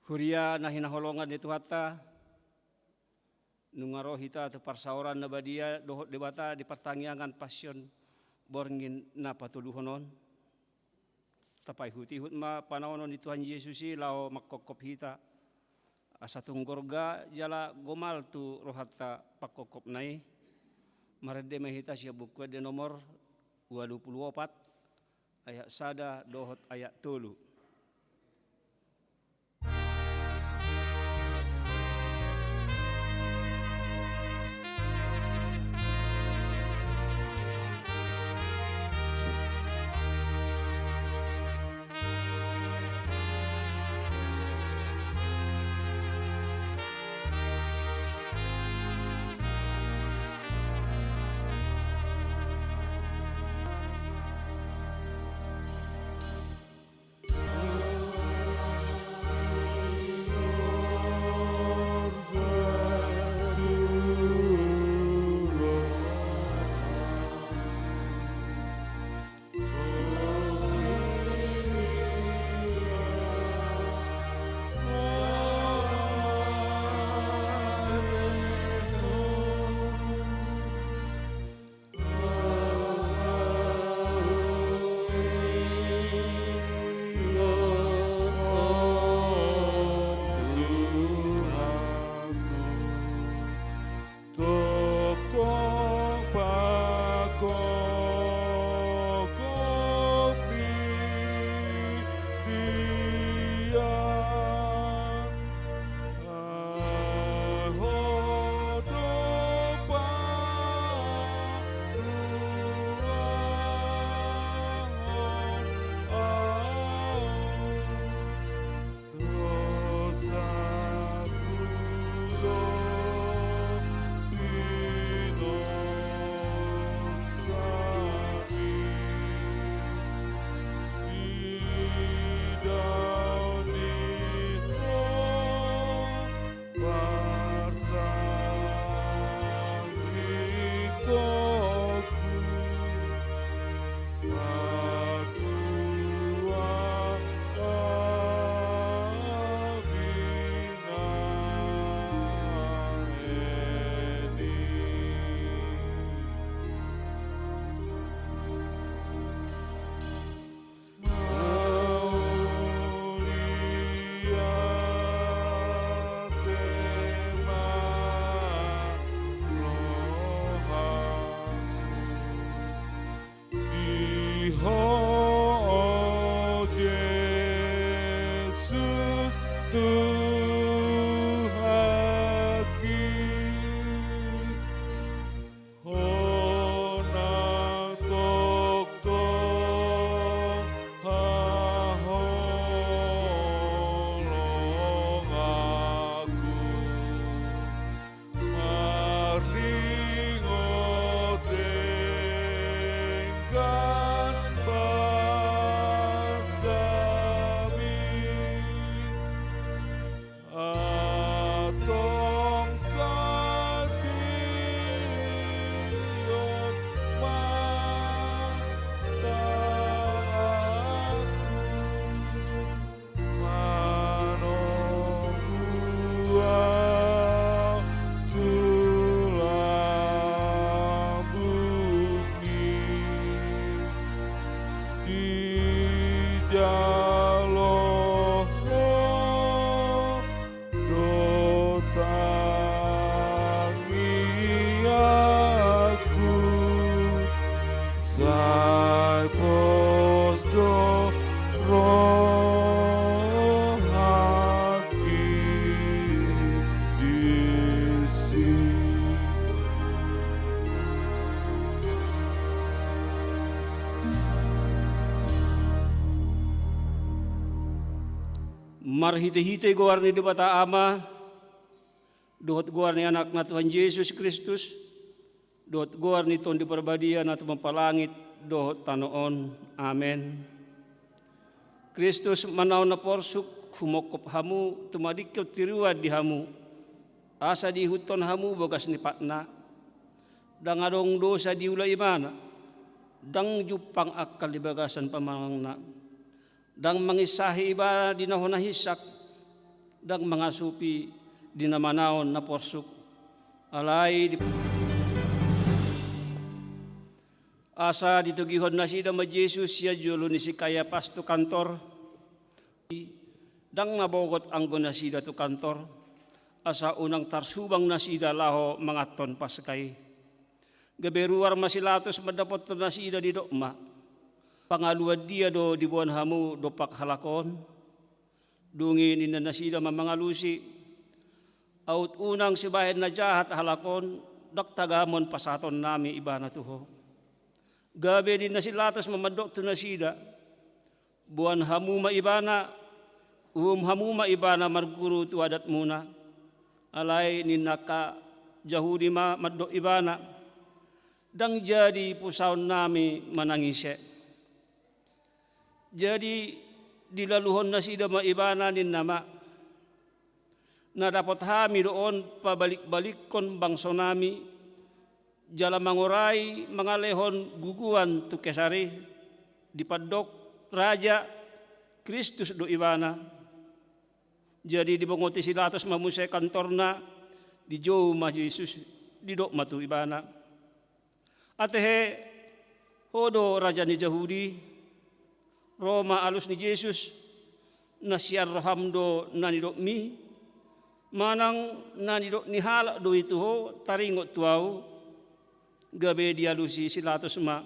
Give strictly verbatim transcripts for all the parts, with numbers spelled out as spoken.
Huria na hinaholongan ni Tuhanta, nunga ro hita tu parsaoran na badia dohot Debata di partangiangan Passion borngin na patoluhon on. Tapaihutihut ma panaonon ni Tuhan Jesus i laho mangkophop hita, asa tung gorga jala gomal tu rohanta pangkophopna i. Marende ma hita sian Buku Ende nomor ualu pulu opat, ayat sada dohot ayat tolu. Di Ho, o Jesus Tuhanki, Ho na tongtong haholonganku, marningot denggan basaMi. Antong satiop ma tanganku, manonggu Ahu tu lambungMi. Dijalo Ho do tangiangku, sai pos do rohangki disi. Marhitehite goar ni Debata Ama, dohot goar ni Anakna Tuhan Jesus Kristus, dohot goar ni Tondi Parbadia na tumompa langit dohot tano on. Amen. Kristus ma na porsuk humongkop hamu, tumadingkon tiruan di hamu, asa diihuthon hamu bagas ni patna. Ndang adong dosa diula Ibana, ndang jumpang angkal di bagasan pamanganna. Ndang manginsahi Ibana di na hona hinsak, Ndang mangasupi di na manaon na porsuk. Alai di Asa ditogihon nasida ma Jesus sian jolo ni si Kayapas tu kantor. Ndang na bogot anggo nasida tu kantor, asa unang tarsubang nasida laho manganhon Paska i. Gabe ruar ma si Latus mandapothon nasida, didok ma: Pangaluan dia do diboan hamu dompak halak on? Dung i ninna nasida ma mangalusi: Aut unang sibahen na jahat halak on, ndang tagamon pasahatonnami ibana tu ho. Gabe ninna si Latus ma mandok tu nasida: Boan hamu ma ibana, uhum hamu ma ibana marguru tu adatmuna. Alai ninna angka Jahudi ma mandok ibana: Ndang jadi pusaonnami manang ise. Jadi dilaluhon nasida ma ibana, ninna ma: Na dapot hami do on pabalikbalikkon bangsonami, jala mangorai mangalehon guguan tu Kesar i. Dipandok raja, Kristus do ibana. Jadi dibongoti si Latus ma muse kantorna, dijou ma Jesus, didok ma tu ibana: Atehe, ho do raja ni Jahudi? Ro ma alus ni Jesus: Na sian roham do na nidokmi, manang na nidok ni halak do i tu ho taringot tu ahu? Gabe dialusi si Latus ma: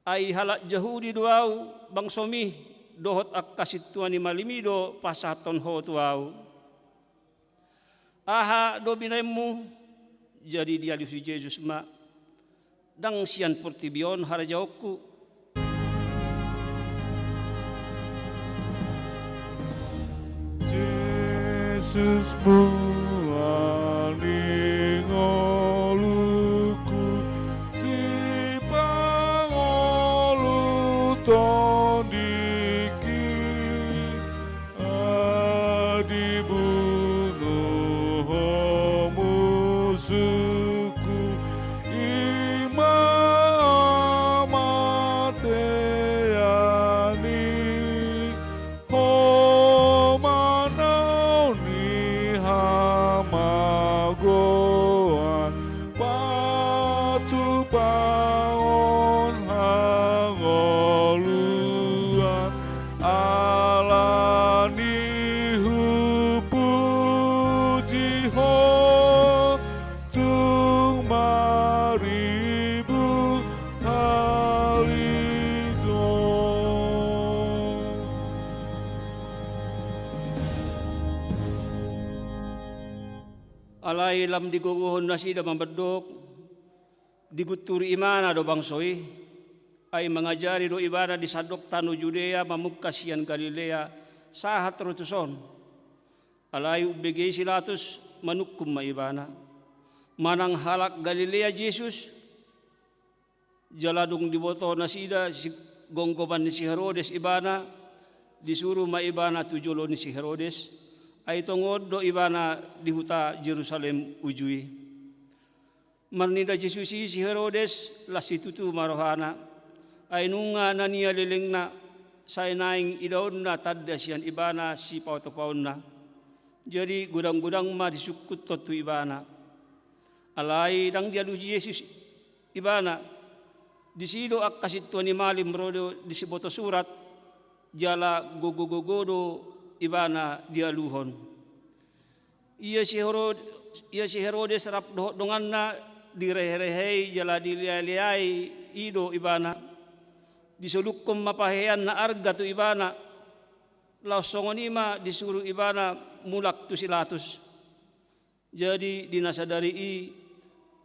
Ai halak Jahudi do ahu, bangsomi dohot angka sintua ni malimi do pasahathon ho tu ahu. Aha do binahenmu? Jadi dialusi Jesus ma: Ndang sian portibi on harajaonku. Jesus, mual ni ngolungku, sipangolu tondingki. Ai dibunuh Ho musuhku, i ma hamatean i. Ho ma naung ni hamagoan, patupaon hangoluan. Alani hupuji Ho, tung maribur hali do. Alai lam digogohon nasida ma mandok, digunturi ibana do bangso i. Ai mangajari do ibana di sandok tano Judea mamungka sian Galilea sahat ro tuson. Alai umbege i si Latus manungkun ma ibana, manang halak Galilea Jesus. Jala dung diboto nasida si gomgoman ni si Herodes ibana, disuru ma ibana tu jolo ni si Herodes. Ai tongon do ibana di huta Jerusalem uju i. Marnida Jesus i si Herodes, las situtu ma rohana. Ai nunga nania lelengna, sai naeng idaonna tanda sian ibana sipaotopaonna. Jadi godanggodang ma disungkunhon tu ibana. Alai ndang dialusi Jesus ibana. Disi do angka sintua ni malim ro do di siboto surat, jala gogogogo do ibana dialuhon. Ia si Herod-, ia si Herodes rap dohot donganna direherehei jala dilealeai i do ibana. Disolunghon ma pahehean na arga tu ibana. Laos songon i ma disuru ibana mulak tu si Latus. Jadi di na sadari i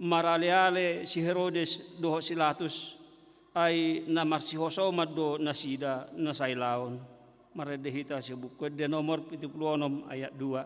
maraleale si Herodes dohot si Latus, ai na marsihosoman do nasida na sailaon. Marende hita sian Buku Ende nomor pitu pulu onom ayat dua.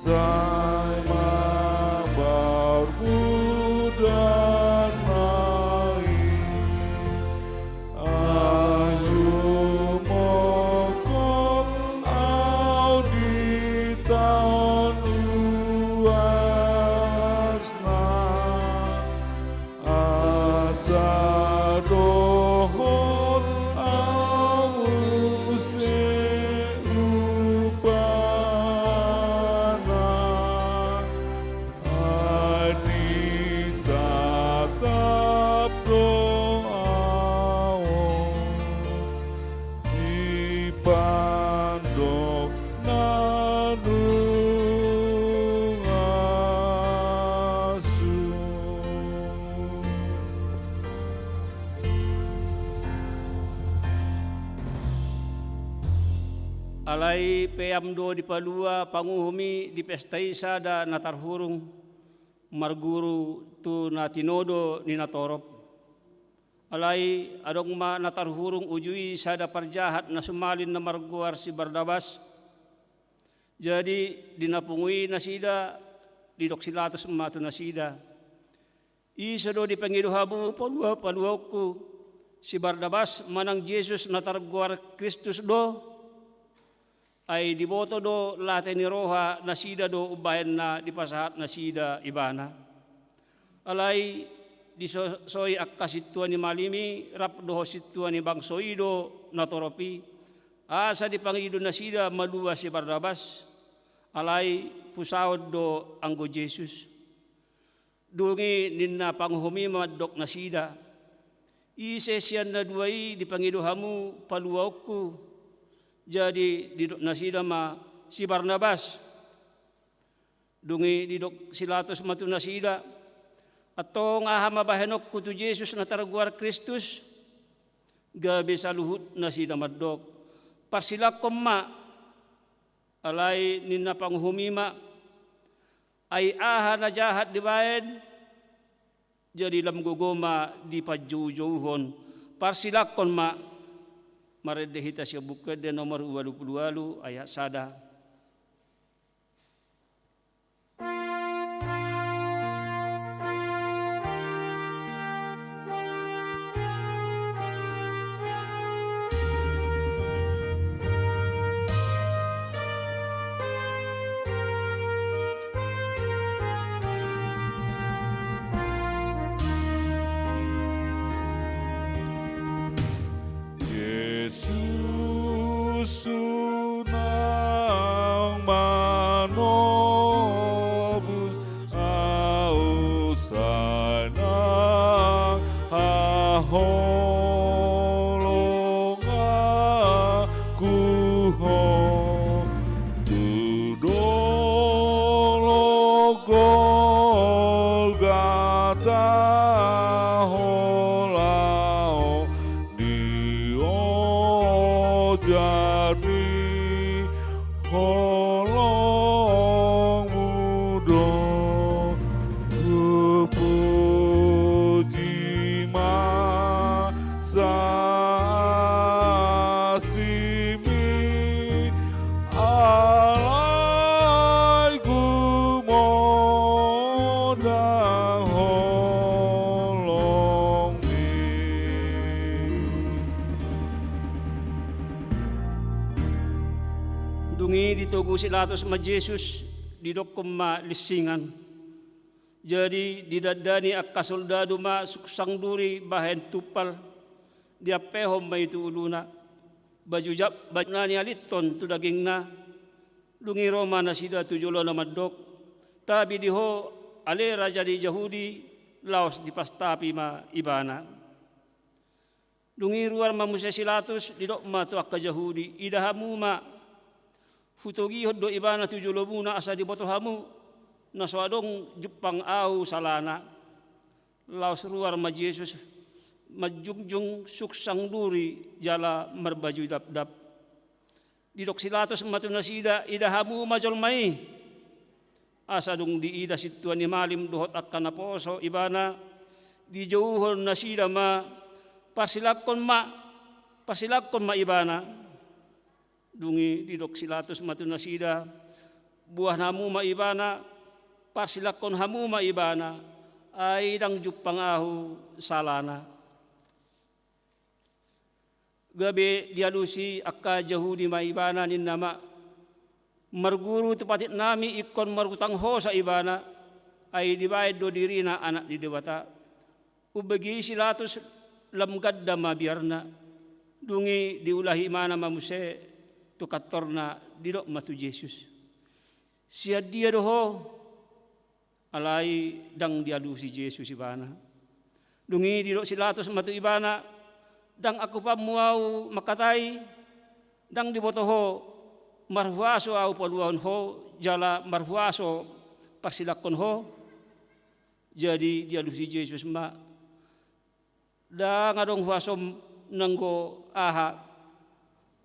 Sai ma parmudan ma i. Ahu mongkop au di taon luasna, asa dohot au muse upana. Ai ditatap do au di pandok na dung asup. Alai peam do dipalua panguhum i di pesta i sada na tarhurung, marguru tu na tinodo ni natorop. Alai adong ma na tarhurung uju i sada parjahat na sumalin na margoar si Barnabas. Jadi di na pungu i nasida, didok si Pilatus ma tu nasida: Ise do dipangido hamu palua-, paluaonku, si Barnabas manang Jesus na targoar Kristus do? Ai diboto do late ni roha nasida do umbahen na dipasahat nasida ibana. Alai disosoi angka sintua ni malim i rap dohot sintua ni bangso i do natorop i, asa dipangido nasida malua si Barnabas, alai pusaon do anggo Jesus. Dung i ninna panguhum i mandok nasida: Ise sian na dua i dipangido hamu paluaonku? Jadi didok nasida ma: Si Barnabas. Dung i didok si Pilatus ma tu nasida: Antong aha ma bahenonku tu Jesus na targoar Kristus? Gabe saluhut nasida mandok: Parsilangkon ma. Alai ninna panguhum i ma: Ai aha na jahat dibaen? Jadi lam gogo ma dipajoujouhon: Parsilangkon ma. Marende hita sian Buku Ende nomor ualu pulu ualu ayat sada. Jesus unang manobus au, sai nang haholonganku ho. Tu dolok Golgata ho laho, di ojar ni holongmu do. Hupuji ma asimi, alai gumodang holongmi. Dung i ditogu si Pilatus ma Jesus, didokkon ma: Linsingan. Jadi didandani angka soldadu ma suksang duri bahen tumpal, diampehon ma i tu uluna. Baju jab-, baju na nialinhon tu dagingna. Dung i ro ma nasida tu jolona mandok: Tabi di ho ale raja ni Jahudi, laos dipastapi ma ibana. Dung i ruar ma muse si Pilatus, didok ma tu angka Jahudi: Ida hamu ma, hutogihon do ibana tu jolomuna asa diboto hamu, na so adong jumpang ahu salana. Laos ruar ma Jesus manjungjung suksang duri jala marbaju dapdap. Didok si Pilatus ma tu nasida: Ida hamu ma jolma i. Asa dung diida sintua ni malim dohot angka naposo ibana, dijouhon nasida ma: Parsilangkon ma, parsilangkon ma ibana. Dung i didok si Pilatus ma tu nasida: Buan hamu ma ibana, parsilangkon hamu ma ibana, ai ndang jumpang ahu salana. Gabe dialusi angka Jahudi ma ibana ninna ma, marguru tu patik nami ingkon marutang hosa ibana, ai dibaen do dirina anak ni Debata. Umbege i si Latus lam ganda ma biarna. Dung i diulahi ibana ma muse tu kantorna, didok ma tu Jesus, sian dia do ho? Alai ndang dialusi Jesus ibana. Dung i didok si Latus ma tu ibana, ndang angkupanmu ahu mangkatai, ndang diboto ho marhuaso ahu paluahon ho, jala marhuaso parsilangkon ho? Jadi dialusi Jesus ma, ndang adong huasom nanggo aha,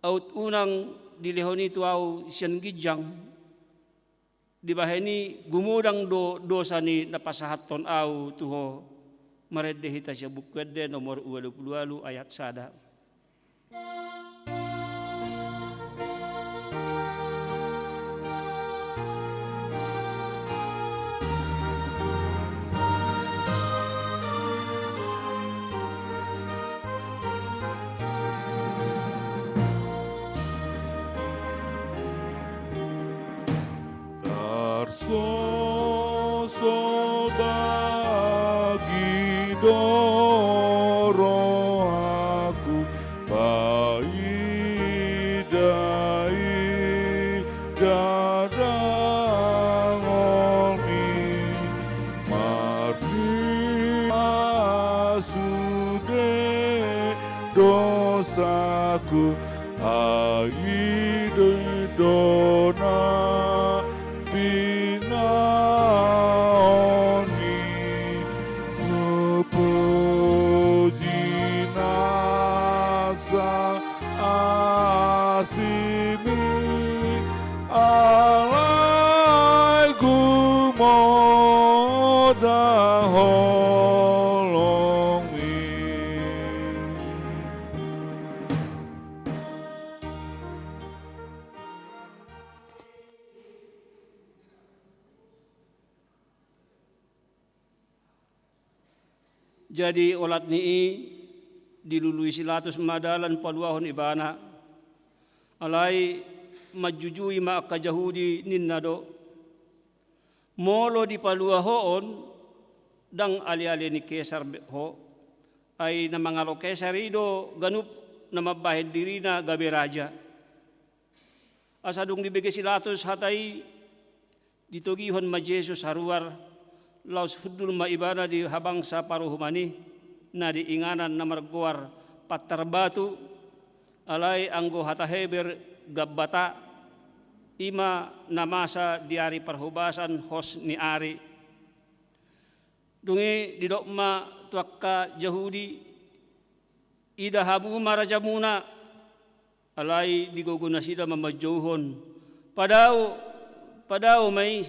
aut unang dilehon i tu ahu sian ginjang, dibahen i gumodang do dosa ni na pasahathon ahu tu ho. Marende hita sian Buku Ende nomor ualu pulu ualu ayat sada. Tarsoso daging do rohaku, paida-ida dahahangolmi, marhite sude dosaku, ai Ho do na pinaon ni puji nasa asimi, alai gumodang holongmi. Jadi olat ni i dilului si Latus ma dalan paluahon ibana. Alai manjujui ma angka Jahudi, ninna do: Molo dipalua ho on, ndang aleale ni Kesar be ho. Ai na mangalo Kesar i do ganup na mambahen dirina gabe raja. Asa dung dibege si Latus hata i, ditogihon ma Jesus haruar, laos hundul ma ibana di habangsa paruhuman i, na di inganan na margoar Pantar Batu, alai anggo hata Heber Gabbata, i ma na masa di ari parhobasan hos ni ari. Dung i didok ma tu angka Jahudi: Ida hamu ma rajamuna. Alai digogo nasida ma manjouhon: Padao, padao ma i,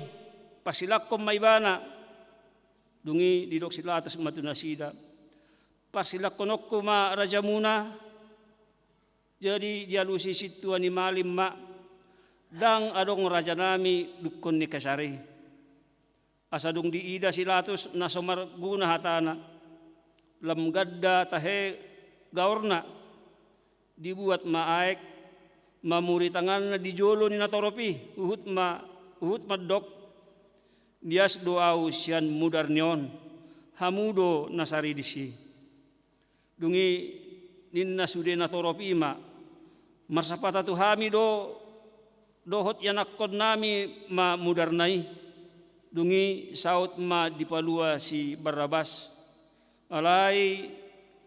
parsilangkon ma ibana. Dung i didok si Latus ma tu nasida: Parsilangkononku ma rajamuna? Jadi dialusi sintua ni malim ma: Ndang adong rajanami dungkon ni Kesar i. Asa dung diida si Latus na so marguna hatana, lam ganda tahe gaorna, dibuat ma aek, mamuri tanganna di jolo ni natorop i, huhut ma, huhut mandok: Lias do ahu sian mudar ni on, hamu do na saridis i. Dung i ninna sude natorop i ma: Marsapata tu hami do, dohot ianakkonnami ma mudarna i. Dung i saut ma dipalua si Barrabas. Alai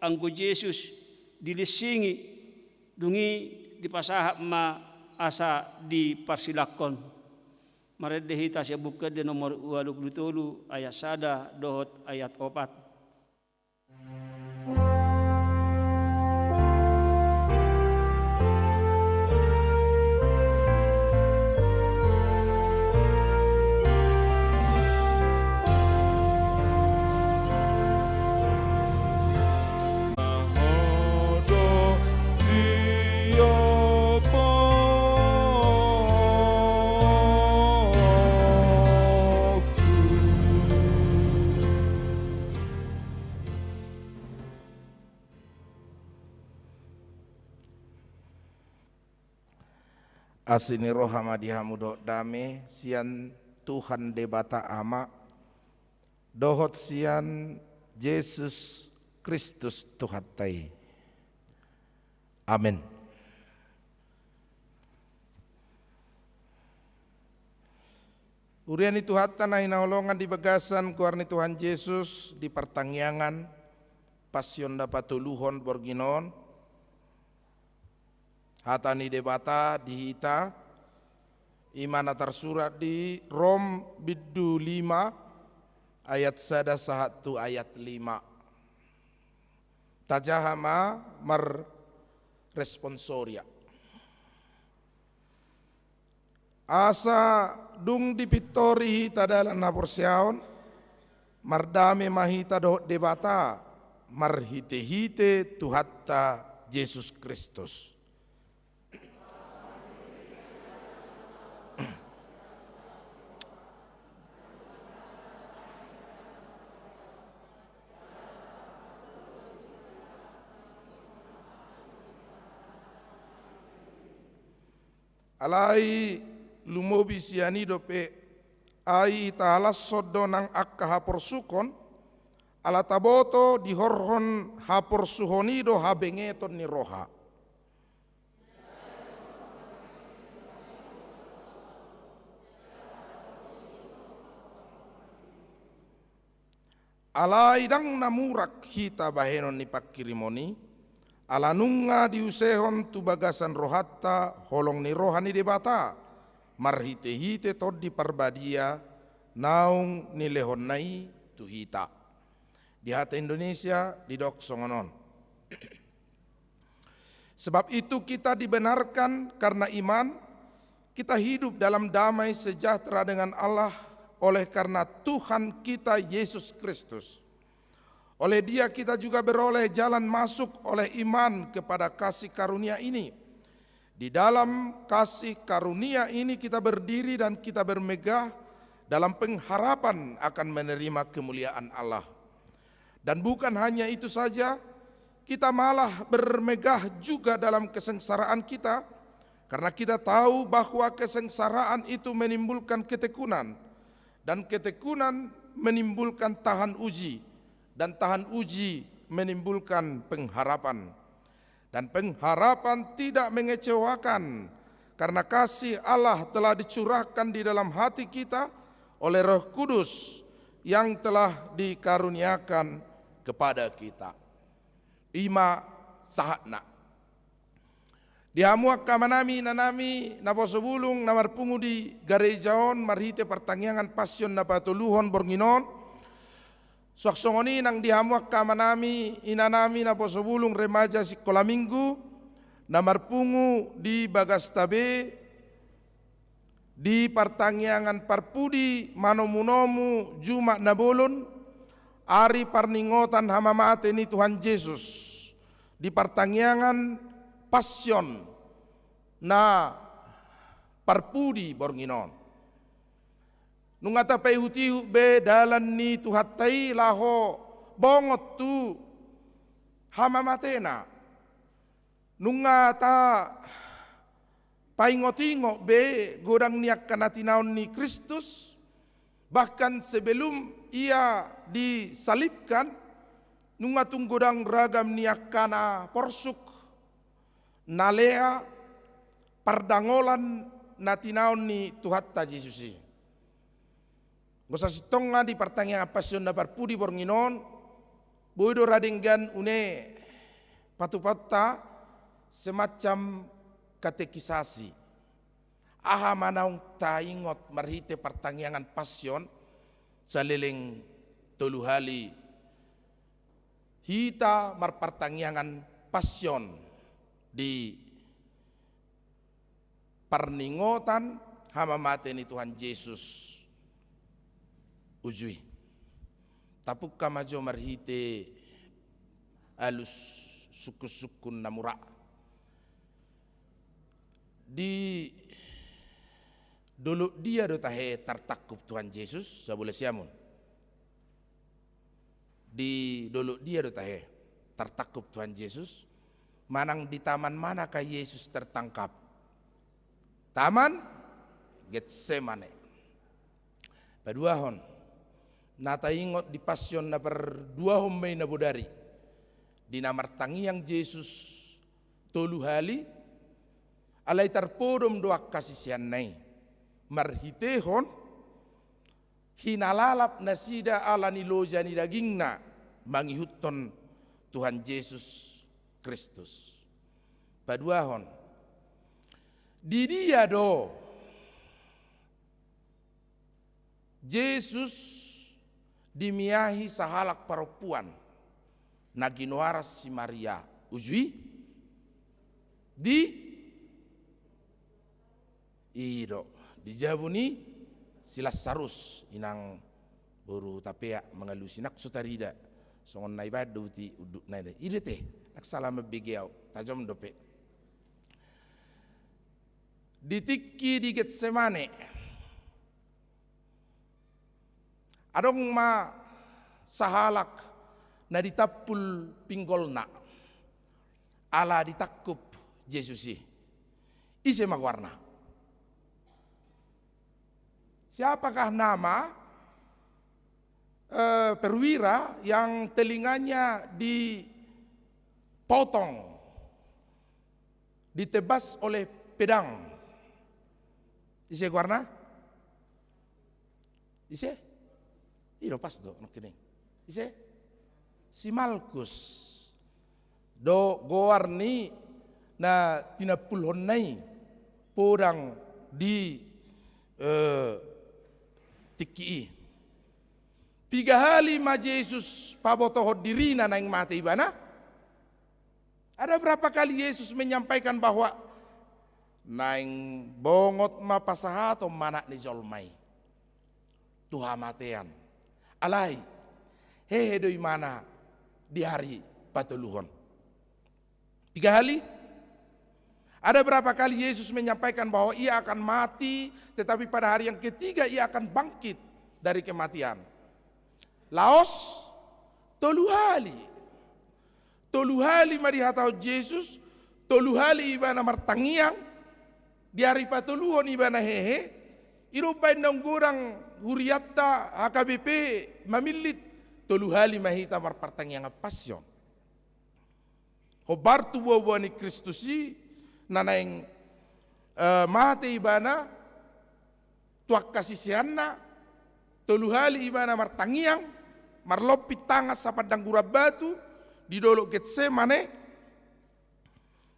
anggo Jesus dilinsingi, dung i dipasahat ma asa diparsilangkon. Marende hita sian Buku Ende nomor ualu pulu tolu ayat sada dohot ayat opat. Asi ni roha ma di hamu dohot dame sian Tuhan Debata Ama dohot sian Jesus Kristus Tuhanta i. Amen. Huria ni Tuhanta na hinaholongan di bagasan goar ni Tuhan Jesus, di partangiangan Passion na patoluhon borngin on, hata ni Debata di hita, i ma na tarsurat di Rom bindu lima ayat sada sahat tu ayat lima. Tajaha ma marresponsoria. Asa dung dipintori hita dalan haporseaon, mardame ma hita dohot Debata marhitehite Tuhanta Jesus Kristus. Alai lumobi sian i dope, ai tahalashon do nang angka haporsuhon, ala taboto dihorhon haporsuhon i do habengeton ni roha. Alai ndang na murak hita bahenon ni pangkirimon i, ala nunga diusehon tu bagasan rohanta holong ni roha ni Debata, marhitehite Tondi Parbadia naung nilehonna i tu hita. Di hata Indonesia didok songon on. Sebab itu kita dibenarkan karena iman, kita hidup dalam damai sejahtera dengan Allah oleh karena Tuhan kita Yesus Kristus. Oleh Dia kita juga beroleh jalan masuk oleh iman kepada kasih karunia ini. Di dalam kasih karunia ini kita berdiri dan kita bermegah dalam pengharapan akan menerima kemuliaan Allah. Dan bukan hanya itu saja, kita malah bermegah juga dalam kesengsaraan kita, karena kita tahu bahwa kesengsaraan itu menimbulkan ketekunan, dan ketekunan menimbulkan tahan uji, dan tahan uji menimbulkan pengharapan. Dan pengharapan tidak mengecewakan, karena kasih Allah telah dicurahkan di dalam hati kita oleh Roh Kudus yang telah dikaruniakan kepada kita. I ma sahatna. Di hamu angka amanami, inanami, naposo bulung na marpungu di gareja on marhite partangiangan Passion na patoluhon borngin on, suang songon i nang di hamu angka amanami, inanami, naposo bulung remaja sikola minggu na marpungu di bagasta be, di partangiangan parpudi manomunomu Jumat na bolon, ari parningotan hamamate ni Tuhan Jesus, di partangiangan Passion na parpudi borngin on. Nunga tapaihutihut be dalan ni Tuhanta i laho bongot tu hamamatena. Nunga tapaingotingot be godang ni angka na tinaon ni Kristus, bahkan sebelum Ia disalibkan, nunga tung godang ragam ni angka na porsuk, na lea, pardangolan na tinaon ni Tuhanta Jesus i. Anggo sasintongna di partangiangan Passion na parpudi borngin on, boi do ra denggan une patupahonta semacam katekisasi. Aha ma naung taingot marhite partangiangan Passion saleleng tolu hali hita marpartangiangan Passion di parningotan hamamate ni Tuhan Jesus uju i. Tapungka ma jo marhite alus sungkunsungkun na mura. Di dolok dia do tahe tartangkup Tuhan Jesus, sabole siamun? Di dolok dia do tahe tartangkup Tuhan Jesus? Manang di taman manakah Yesus tertangkap? Taman Getsemane. Paduahon, na taingot di passion na parduahon ma i na bodari, di na martangiang Jesus tolu hali, alai tarpodom do angka siseanna i marhitehon hinalalap nasida ala ni loja ni dagingna mangihuthon Tuhan Jesus Kristus. Paduahon, di dia do Jesus dimiahi sahalak parompuan na ginoaran si Maria, uju i? Di I do, di jabu ni si Lasarus, inang boru Tapea mangalusi, nang so tarida songon na ibaen do uti undukna i. I do te, nang sala mambege au, tajom dope. Di tingki di Getsemane, adong ma sahalak na ditampul pinggolna ala ditangkup Jesus i. Ise ma goarna? Siapakah nama, eh, perwira yang telinganya dipotong, ditebas oleh pedang? Ise goarna? Ise? I do, pas do nangkining. Ise? Si Malkus. Do goar ni na tinampulhonna i podang di, eh, tingki i. Piga hali ma Jesus pabotohon dirina naeng mate ibana? Ada berapa kali Yesus menyampaikan bahwa naeng bongot ma pasahaton ma Anak ni jolma i tu hamatean? Alai hehe do ibana di ari patoluhon. Tiga hali. Ada berapa kali Yesus menyampaikan bahwa ia akan mati, tetapi pada hari yang ketiga ia akan bangkit dari kematian? Laos tolu hali. Tolu hali ma dihatahon Jesus, tolu hali ibana martangiang, di ari patoluhon ibana hehe. I do umbaen naung godang hurianta H K B P mamillit, tolu hali ma hita marpartangiangan passion. Hombar tu boaboa ni Kristus i, na naeng, eh, mate ibana, tu angka siseanna, tolu hali ibana martangiang, marlompit tangan sapandang guran batu, di dolok Getsemane,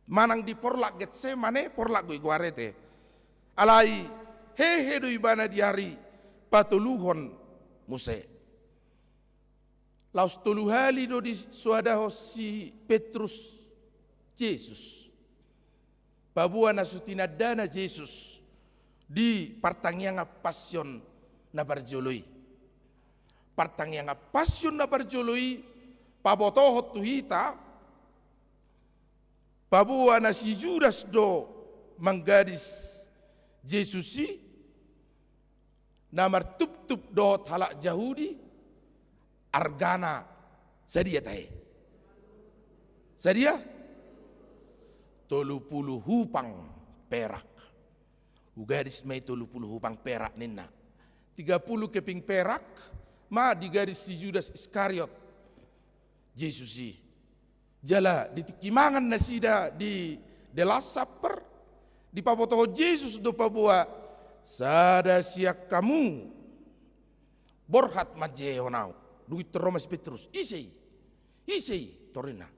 manang di porlak Getsemane, porlak do i goarna te. Alai hehe do ibana di ari patoluhon muse. Laos tolu hali do disoadahon si Petrus Jesus. Paboa na so tinandana Jesus di partangiangan passion na parjolo i. Partangiangan passion na parjolo i pabotohon tu hita, paboa na si Judas do manggadis Jesus i, na martuptup dohot halak Jahudi, argana sadia tahe? Sadia? Tolu pulu hupang perak. Hugadis ma i tolu pulu hupang perak ninna. Tiga pulu keping perak ma digadis si Judas Iskariot Jesus i. Jala di tingki mangan nasida di the Last Supper, dipabotohon Jesus do paboa sada sian hamu borhat manjehehon au. Dung i tor ro ma si Petrus, ise i? Ise i? Torina.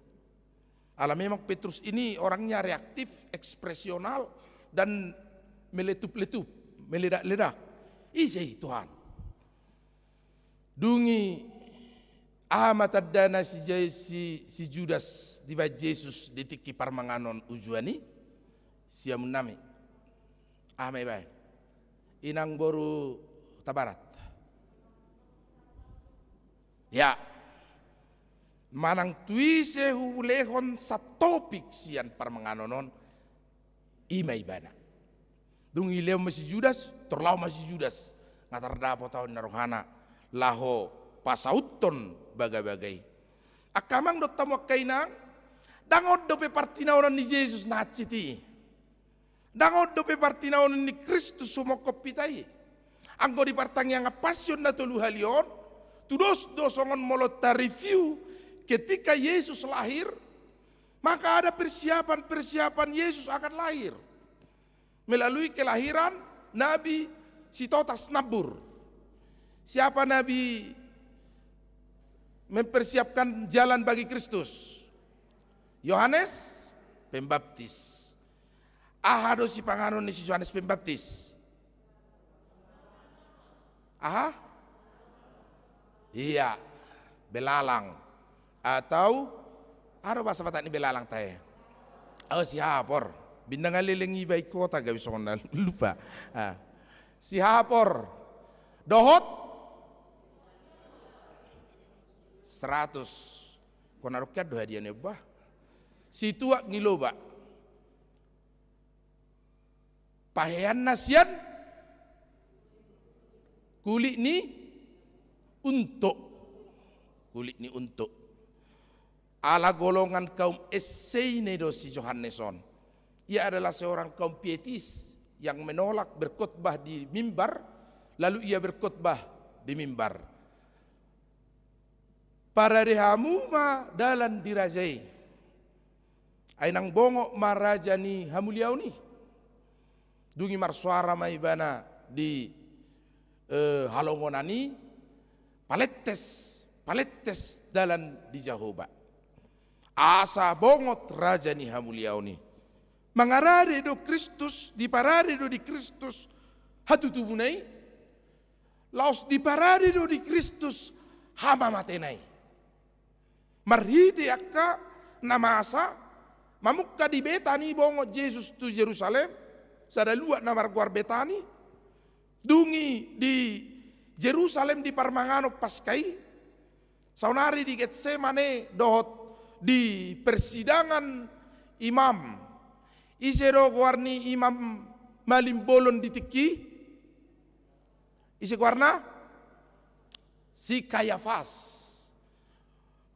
Ala memang Petrus ini orangnya reaktif, ekspresional, dan meletup-letup, meledak-ledak. Ise i, Tuhan? Dung i, aha ma tandana si, si, si Judas dibaen Jesus di tingki parmanganon ujuan i? Siamun nami, aha ma ibaen? Inang boru Tabarat. Ya. Manang tu ise hulehon satopik sian parmanganon on, i ma ibana. Dung i lehon ma si Judas, tor laho ma si Judas. Nga tardapot au, ninna rohana, laho pasauthon bagabaga i. Angka amang dohot hamu angka inang, ndang on dope partinaonon ni Jesus na hansit i. Ndang on dope partinaonon ni Kristus humongkop hita i. Anggo di partangiangan Passion na tolu hali on, tudos do songon molo ta review ketika Yesus lahir, maka ada persiapan-persiapan Yesus akan lahir. Melalui kelahiran Nabi Sitotas Nambur. Siapa nabi mempersiapkan jalan bagi Kristus? Yohanes Pembaptis. Aha do sipanganon ni si Yohanes Pembaptis? Aha? Iya, belalang. Atau, aha do bahasa Batak ni belalang tahe? Oh, sihapor. Bintang aleleng iba i kota gabe songon na lupa. Ah. Sihapor. Dohot? Seratus. Kona rongkian do hadiah ni bah. Situak ni loba. Paheanna sian kulit ni untok. Kulit ni untok. Ala golongan kaum esseine do si Johannes on. Ia adalah seorang kaum pietis yang menolak berkhotbah di mimbar, lalu ia berkhotbah di mimbar. Parade hamu ma dalan di raja i. Ai nang bongot ma raja ni hamuliaon i. Dung i marsoara ma ibana di, eh, halongonan i, palettes, palettes dalan di Jahowa. Asa bongot raja ni hamuliaon i. Mangarade do Kristus, diparade do di Kristus hatutubuna i. Laos diparade do di Kristus hamamatena i. Marhite angka na masa mamungka di Betani bongot Jesus tu Jerusalem, sada luat na margoar Betani. Dung i di Jerusalem di parmanganon Paska i, saonari di Getsemane dohot di persidangan imam. Ise do goar ni imam malim bolon di tingki? Ise goarna? Si Kayafas.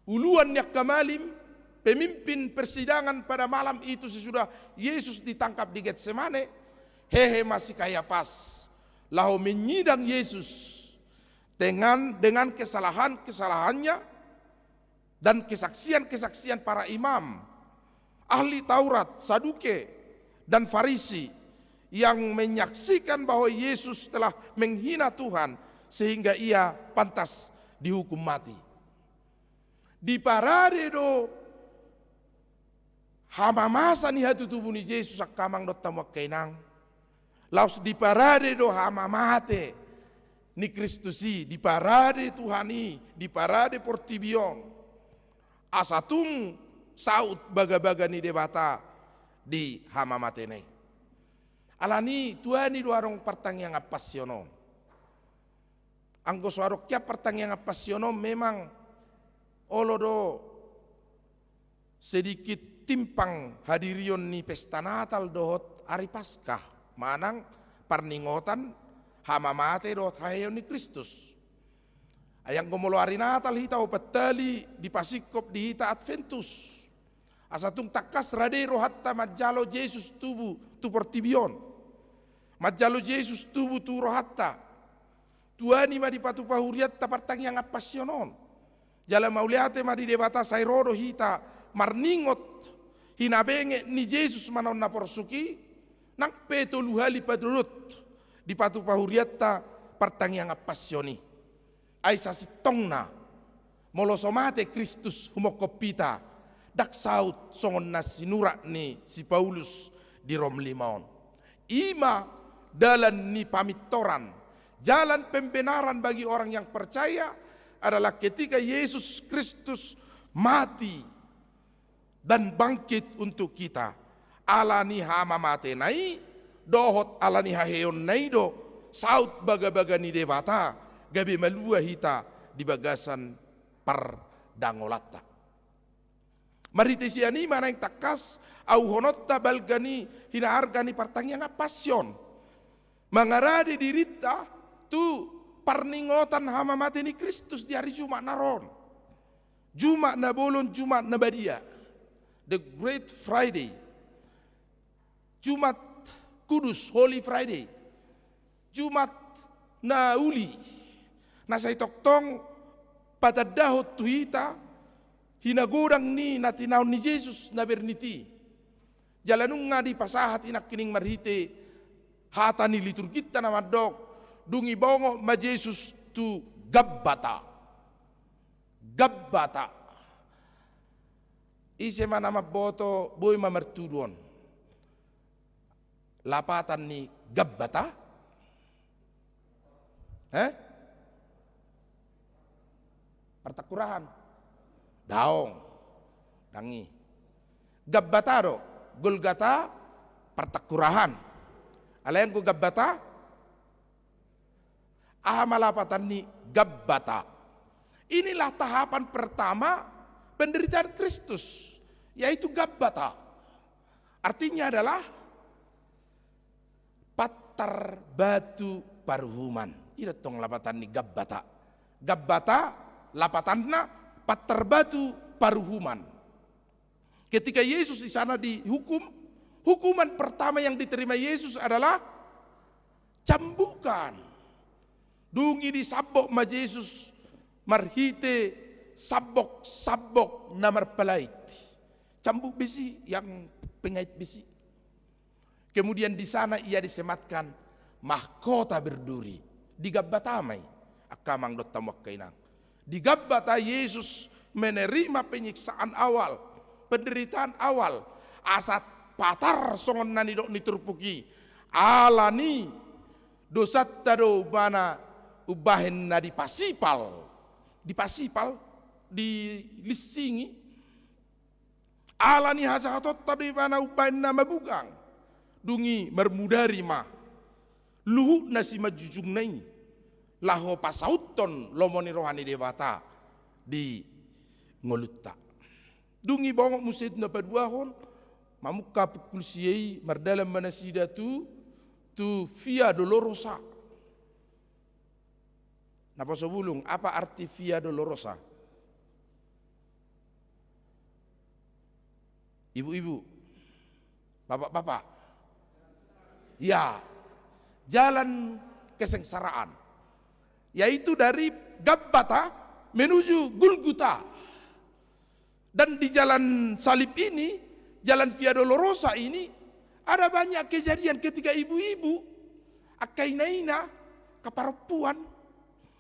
Uluan ni angka malim, pemimpin persidangan pada malam itu sesudah Yesus ditangkap di Getsemane, hehe ma si Kayafas laho menyidang Yesus dengan, dengan kesalahan-kesalahannya dan kesaksian-kesaksian para imam, ahli Taurat, Saduke, dan Farisi yang menyaksikan bahwa Yesus telah menghina Tuhan sehingga ia pantas dihukum mati. Diparade do hamamasa ni hatutubu ni Jesus angka amang dohot hamu angka inang. Laos diparade do hamamate ni Kristus i, diparade Tuhan i, diparade portibi on. Asa tung saut bagabaga ni Debata di hamamatena i. Alani tuani do adong partangiangan Passion on. Anggo so adong hian partangiangan Passion on memang olo do sedikit timpang hadirion ni pesta Natal dohot ari Paskah manang parningotan hamamate dohot haheheon ni Kristus. Ai anggo molo ari Natal hita opat hali dipasingkop di hita Adventus. Asa tung tangkas rade rohanta manjalo Jesus tubu tu portibi on. Manjalo Jesus tubu tu rohanta. Tuani ma dipatupa hurianta partangiangan Passion on. Jala mauliate ma di Debata sai ro do hita marningot hinabenget ni Jesus ma na on na porsuk i, nang pe tolu hali padodot dipatupa hurianta partangiangan Passion i. Ai sasintongna, molo so mate Kristus humongkop hita, ndang saut songon na sinurat ni si Paulus di Rom lima on. I ma dalan ni pamintoran, jalan pembenaran bagi orang yang percaya adalah ketika Yesus Kristus mati dan bangkit untuk kita. Alani hamamatena i dohot alani haheheonna i do saut bagabaga ni Debata gabe malua hita di bagasan pardangolanta. Marhite sian i ma naeng tangkas auhononta balga ni hinaarga ni partangiangan Passion. Mangarade dirinta tu parningotan hamamate ni Kristus di ari Jumat na ro on. Jumat na bolon, Jumat na badia. The Great Friday. Jumat Kudus, Holy Friday, Jumat na uli, na sai tongtong patandahon tu hita hinagodang ni na tinaon ni Jesus na bernit i. Jala nunga dipasahat i nangkining marhite hata ni liturginta na mandok, dung i bongot ma Jesus tu Gabata. Gabata. Ise ma na mamboto, boi ma martudu on. Lapatan ni Gabata? Eh? Partangkurahan? Daong. Dang i. Gabata do. Golgata, partangkurahan. Alai anggo Gabata, aha ma lapatan ni Gabata? Inilah tahapan pertama penderitaan Kristus, yaitu Gabata. Artinya adalah pantar batu paruhuman. I do tong lapatan ni Gabata. Gabata, lapatanna pantar batu paruhuman. Ketika Yesus di sana dihukum, hukuman pertama yang diterima Yesus adalah cambukan. Dung i disambok ma Jesus marhite sambok-sambok na marpalait. Cambuk besi, yang pengait besi. Kemudian di sana ia disematkan mahkota berduri. Di Gabata ma i, angka amang dohot hamu angka inang. Di Gabata Yesus menerima penyiksaan awal, penderitaan awal. Asa patar songon na nidok ni turpuk i. Alani dosanta do umpamana umbahen na dipasipal. Dipasipal, dilinsingi. Alani hajahatonta do ibana umbahen na mabugang. Dung i marmudari ma luhutna simanjujungna i laho pasauthon lomo ni roha ni Debata di ngolunta. Dung i bongot muse tu na paduahon, mamungka pungkul sia i, mardalan ma nasida tu, tu Via Dolorosa. Naposo bulung, apa arti Via Dolorosa? Ibu-ibu, bapak-bapak. Ya, jalan kesengsaraan. Yaitu dari Gabata menuju Gulguta. Dan di jalan salib ini, jalan Via Dolorosa ini, ada banyak kejadian ketika ibu-ibu, angka ina-ina, angka parompuan,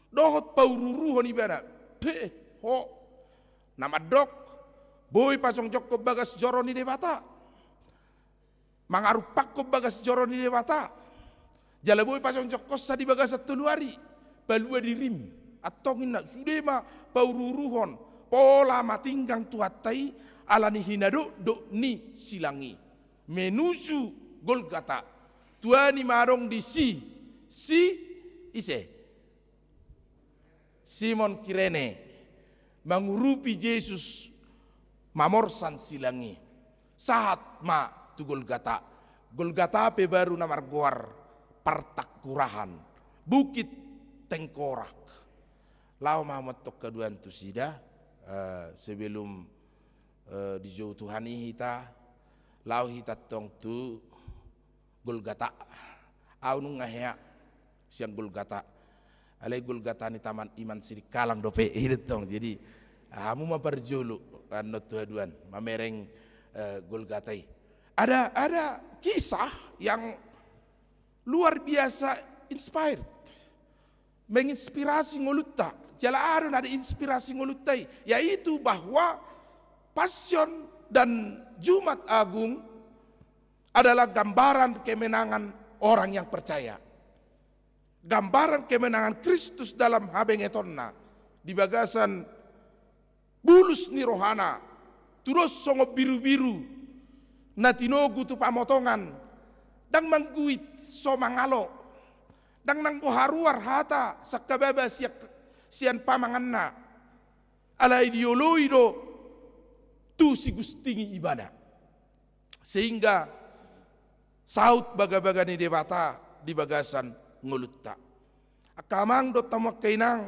dohot paururuhon ibana. Pe, ho, na mandok, boi pajongjongkon bagas joro ni Debata. Mangarumpakkon bagas joro ni Debata. Jala boi pajongjongkonsa di bagasan tolu ari. Palua dirim. Antong inna sude ma paururuhon. Pola matinggang Tuhanta i alani hinadokdok ni silang i. Menuju Golgata. Tuani ma adong disi. Si ise? Simon Kirene mangurupi Jesus mamorsan silang i. Sahat ma tu Golgata. Golgata pe baru na margoar Partangkurahan, Bukit Tengkorak. Laho ma hamu antong haduan tu sida, eh, sebelum, eh, dijou Tuhan i hita, laho hita antong tu Golgata. Au nunga hea sian Golgata. Alai Golgata ni taman iman Sidikalang dope, i do tong. Jadi, hamu ma parjolo, annon tu haduan, mamereng, eh, Golgata i. Ada, ada kisah yang luar biasa inspired. Menginspirasi ngolunta. Jala aha do na diinspirasi ngolunta i? Yaitu bahwa Passion dan Jumat Agung adalah gambaran kemenangan orang yang percaya. Gambaran kemenangan Kristus dalam habengetonna di bagasan bulus ni rohana, tudos songon birubiru na tinogu tu pamotongan, ndang mangguit so mangalo, ndang nanggo haruar hata sangkababa sian, sian pamanganna, alai dioloi do tu sigustingi ibana. Sehingga saut bagabaga ni Debata di bagasan ngolunta. Angka amang dohot hamu angka inang,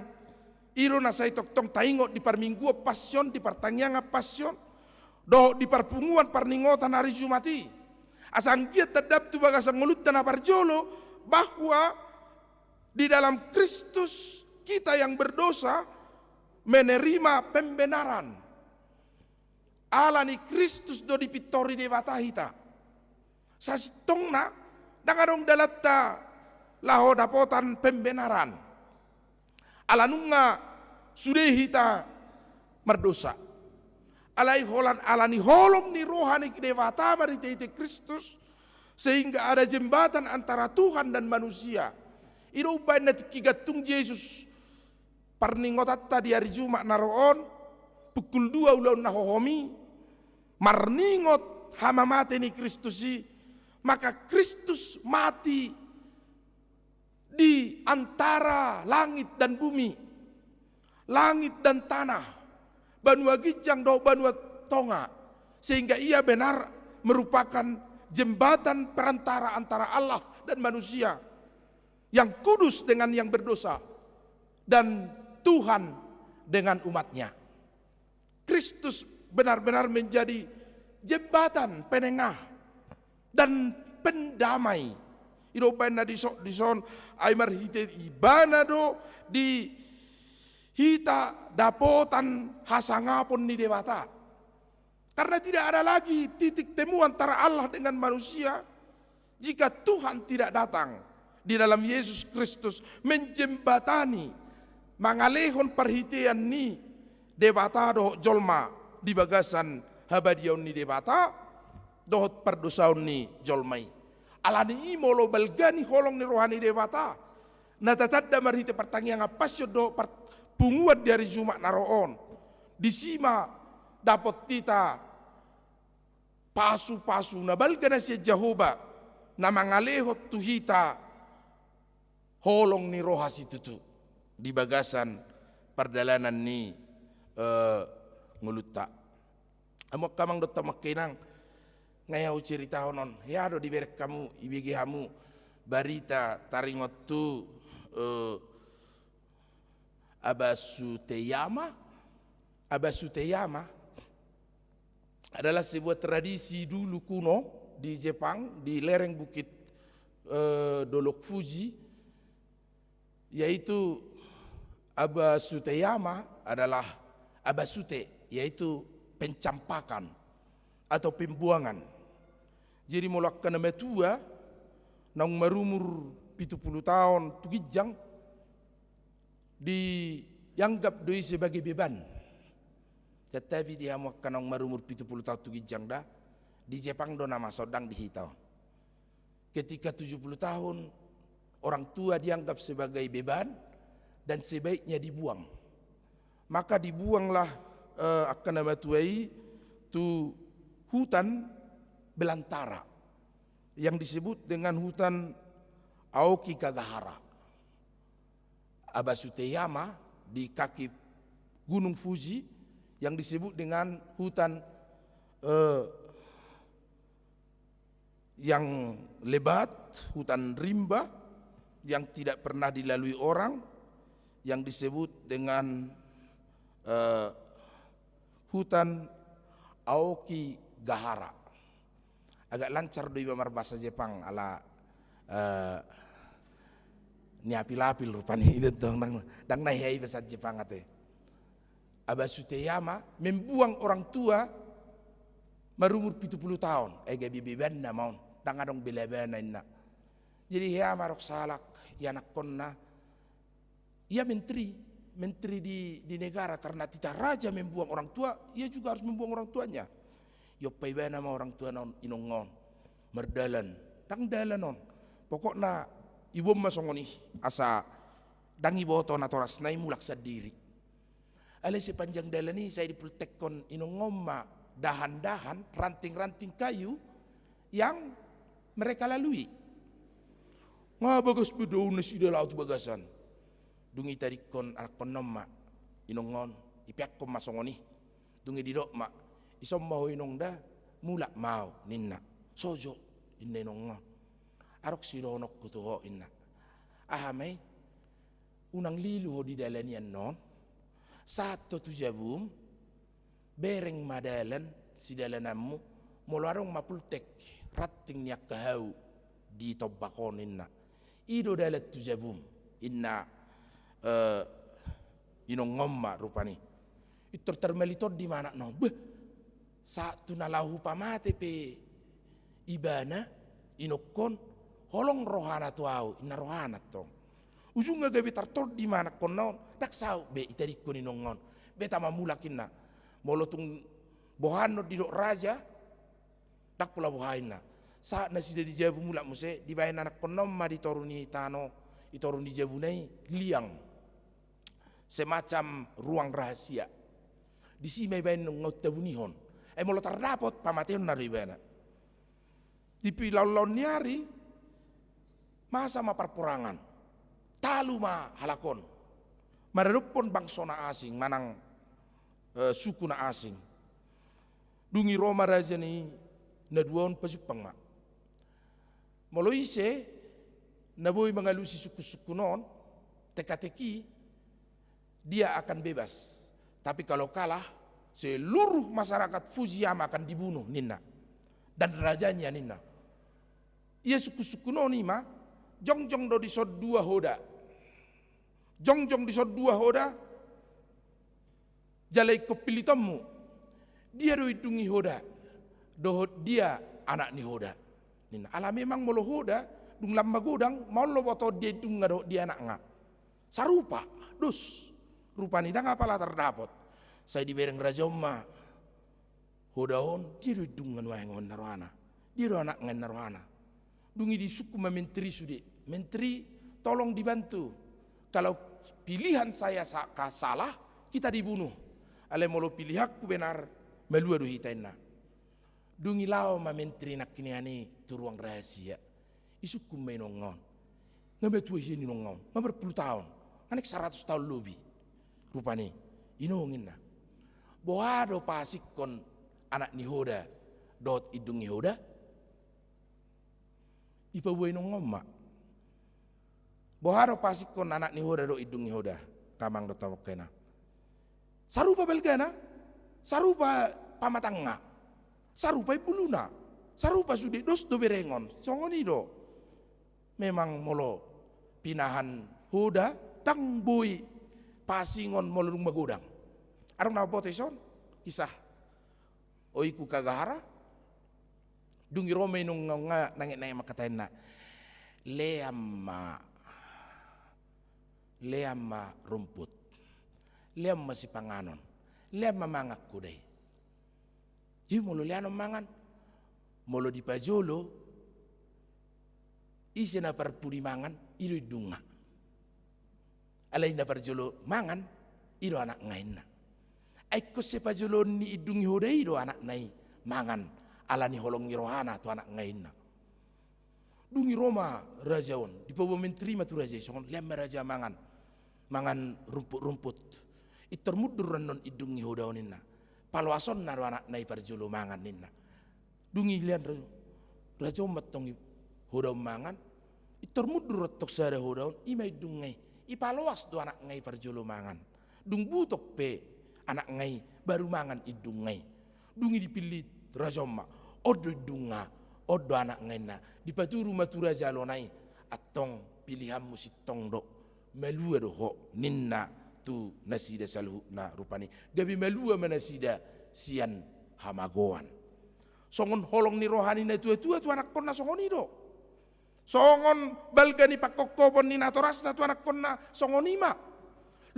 i do na sai tongtong taingot di parmingguon Passion, di partangiangan Passion, dohot di parpunguan parningotan ari Jumat i. Asa anggiat tandap tu bagasan ngolunta na parjolo, bahwa di dalam Kristus kita yang berdosa menerima pembenaran. Ala ni Kristus do dipintori Debata hita. Sasintongna, ndang adong dalanta laho dapotan pembenaran. Ala nunga sude hita mardosa. Alai holan, ala ni holong ni roha ni Debata marhite-hite Kristus, sehingga ada jembatan antara Tuhan dan manusia. I do umbahen na tingki gantung Jesus parningotanta di ari Jumat na ro on, pukul dua ulaon na hohom i, marningot hamamate ni Kristus i, maka Kristus mati di antara langit dan bumi, langit dan tanah, banua ginjang dohot banua tonga, sehingga ia benar merupakan jembatan perantara antara Allah dan manusia, yang kudus dengan yang berdosa, dan Tuhan dengan umatnya. Kristus benar-benar menjadi jembatan penengah dan pendamai. I do umbahen na dison, dison, ai marhite ibana do di hita dapotan hasangapon ni Debata. Karena tidak ada lagi titik temu antara Allah dengan manusia jika Tuhan tidak datang di dalam Yesus Kristus menjembatani, mangalehon parhitean ni Debata dohot jolma di bagasan habadiaon ni Debata dohot pardosaon ni jolma i. Ala ni i molo balga ni holong ni roha ni Debata na tatanda marhite partangiangan Passion dohot par-, punguan di ari Jumat na ro on, disi ma dapot hita pasu-pasu na balga na sian Jahowa, na mangalehon tu hita holong ni roha situtu di bagasan pardalanan ni, eh, ngolunta. Hamu angka amang dohot hamu angka inang, nga hea huceritahon on, hea do dibereng hamu, ibege hamu barita taringot tu, eh, Abasuteyama. Abasuteyama adalah sebuah tradisi dulu kuno di Jepang, di lereng bukit, eh, Dolok Fuji, yaitu Abasuteyama adalah abasute, yaitu pencampakan atau pembuangan. Jadi molo angka na matua naung marumur pitu pulu taon tu ginjang, dianggap do i sebagai beban. Santabi di hamu angka naung marumur pitu pulu taon tu ginjang da, di Jepang do na masa on, ndang di hita on. Ketika tujuh puluh tahun orang tua dianggap sebagai beban dan sebaiknya dibuang. Maka dibuanglah, eh, angka na matua i tu hutan belantara yang disebut dengan hutan Aokigahara. Abasuteyama di kaki Gunung Fuji yang disebut dengan hutan, eh, yang lebat, hutan rimba yang tidak pernah dilalui orang, yang disebut dengan, eh, hutan Aokigahara. Agak lancar do iba marbahasa Jepang ala, eh, niapilapil rupani, ndang, ndang na hea iba bahasa Jepang ate. Abasuteyama membuang orang tua marumur pitu pulu taon, ai gabe bebanna ma on, ndang adong be labana inna. Jadi hea ma adong sahalak ianakkonna, ia menteri, menteri di, di negara, karena titah raja membuang orang tua, ia juga harus membuang orang tuanya. Iompa ibana ma orang tuana on, inongna on, mardalan, ndang dalan on. Pokokna iboan ma songon i, asa ndang diboto natorasna i, mulak sandiri. Alai sepanjang dalan i sai dipultekkon inongna on ma dahan-dahan, ranting-ranting kayu yang mereka lalui. Nga bagas be daun nasida laho tu bagasan. Dung i ditadingkon anakkonna on ma inongna on, dipeakkon ma songon i. Dung i didok ma, "Ison ma ho inong da, mulak ma au," ninna. "Sojo," ninna inongna on. "Adong sidohononku tu ho," ninna. "Aha ma i?" Unang lilu ho di dalan i annon, sahat ho tu jabum, bereng ma dalan sidalananmu, molo adong ma pultek, rat-, Sing ni angka hau di tombak on, ninna. I do dalan tu jabum, ninna, eh, inongna on ma rupani. Pintor tarmali tondi ma anakna on. Beh, sahat tu na laho hupamate pe ibana, inongkon, holong rohana tu ahu, ninna rohana tong. Ujungna gabe tartondi ma anakkonna on, ndang saut be itadingkon inongna on. Beta ma mulak, ninna. Molo tung boha annon didok raja, ndang pola boha, ninna. Sahat nasida di jabu, mulak muse, dibaen anakkonna on ma di toru ni tano, di toru ni jabuna i liang. Semacam ruang rahasia. Disi ma ibaen inongna on tabunihon. Ai molo tardapot, pamateonna do ibana. Di pilaonlaon ni ari, masa ma parporangan. Talu ma halak on maradophon bangso na asing, manang, eh, suku na asing. Dung i ro ma raja ni na dua on, pajumpang ma. Molo ise na boi mangalusi sungkunsungkun on, teka-teki, dia akan bebas. Tapi kalau kalah, seluruh masyarakat Fujiama akan dibunuh, ninna. Dan rajanya, ninna. Ia sungkunsungkun on i ma, jongjong do dison dua hoda. Jongjong dison dua hoda, jala ingkon pillitonmu. Dia do indung ni hoda, dohot dia anak ni hoda, ninna. Ala memang molo hoda, dung lam magodang, maol do botoon dia indungna dohot dia anakna. Sarupa, dos. Rupani ndang apala tardapot. Sai dibereng raja on ma hoda on, dia do indungna nuaeng on, ninna rohana. Dia do anakna, ninna rohana. Dung i disungkun ma menteri sude. Menteri, tolong dibantu. Kalau pilihan saya sa-, ka-, salah, kita dibunuh. Alai molo pilihanku benar, malua do hita, ninna. Dung i laho ma menteri nangkiningan i tu ruang rahasia. Disungkun ma inongna on. Nga matua hian inongna on, nga berpuluh taon, nga naeng saratus taon lobi. Rupani, inong, ninna. Boha do paasingkon anak ni hoda dohot indung ni hoda? Dipaboa inongna on ma. Boha do paasingkon anak ni hoda dohot indung ni hoda? Amang dohot hamu angka inang. Sarupa balgana, sarupa pamatangna, sarupa imbuluna, sarupa sude, dos do berengon, songon i do. Memang molo pinahan hoda, ndang boi paasingon molo dung magodang. Adong na mamboto dison, kisah Oiku Kagahara. Dung i ro ma inongna on, nga nanget-nanget mangkatai, ninna. Lean ma, lean ma rumput. Lean ma sipanganon. Lean ma mangan hoda i. Jadi molo leanon mangan, molo dipajolo, ise na parpudi mangan, i do indungna. Alai na parjolo mangan, i do anakna, ninna. Ai ingkon sai pajoloon ni indung ni hoda i do anakna i mangan, ala ni holong ni rohana tu anakna, ninna. Dung i ro ma raja on, dipaboa menteri ma tu raja i songon, lean ma raja mangan, mangan rumput-rumput. Pintor mundur annon indung ni hoda on, ninna. Paloasonna do anakna i parjolo mangan, ninna. Dung i lean ra-, raja on ma antong i hoda on mangan. Pintor mundur antong sada hoda on, i ma indungna i. Ipaloas do anakna i parjolo mangan. Dung butok pe anakna i, baru mangan indungna i. Dung i dipillit raja on ma, on do indungna, on do anakna, ninna. Dipaturu ma tu raja alona i, antong pilihanmu sintong do, malua do ho, ninna tu nasida saluhutna rupani. Gabe malua ma nasida sian hamagoan. Songon holong ni roha ni natua-tua tu anakkonna, songon i do. Songon balga ni pangkophopon ni natorasna tu anakkonna, songon i ma.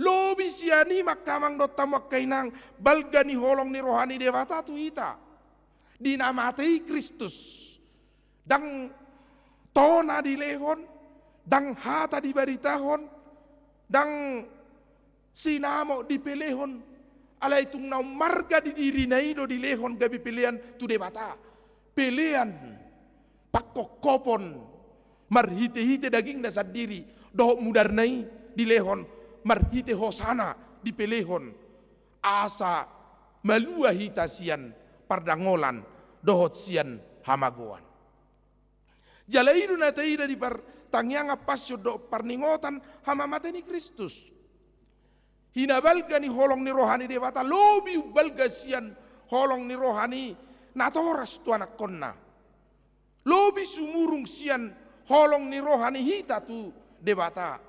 Lobi sian i ma, angka amang dohot hamu angka inang, balga ni holong ni roha ni Debata tu hita. Di na mate i Kristus. Ndang tona dilehon, ndang hata dibaritahon, ndang sinamot dipelehon, alai tung na ummarga di dirina i do dilehon gabe pelean tu Debata. Pelean pangkophopon marhite-hite dagingna sandiri, dohot mudarna i dilehon marhite hosana dipelehon, asa malua hita sian pardangolan dohot sian hamagoan. Jala i do na taida di partangiangan Passion dohot parningotan hamamate ni Kristus. Hinabalga ni holong ni roha ni Debata lobi umbalga sian holong ni roha ni natoras tu anakkonna. Lobi sumurung sian holong ni roha ni hita tu Debata,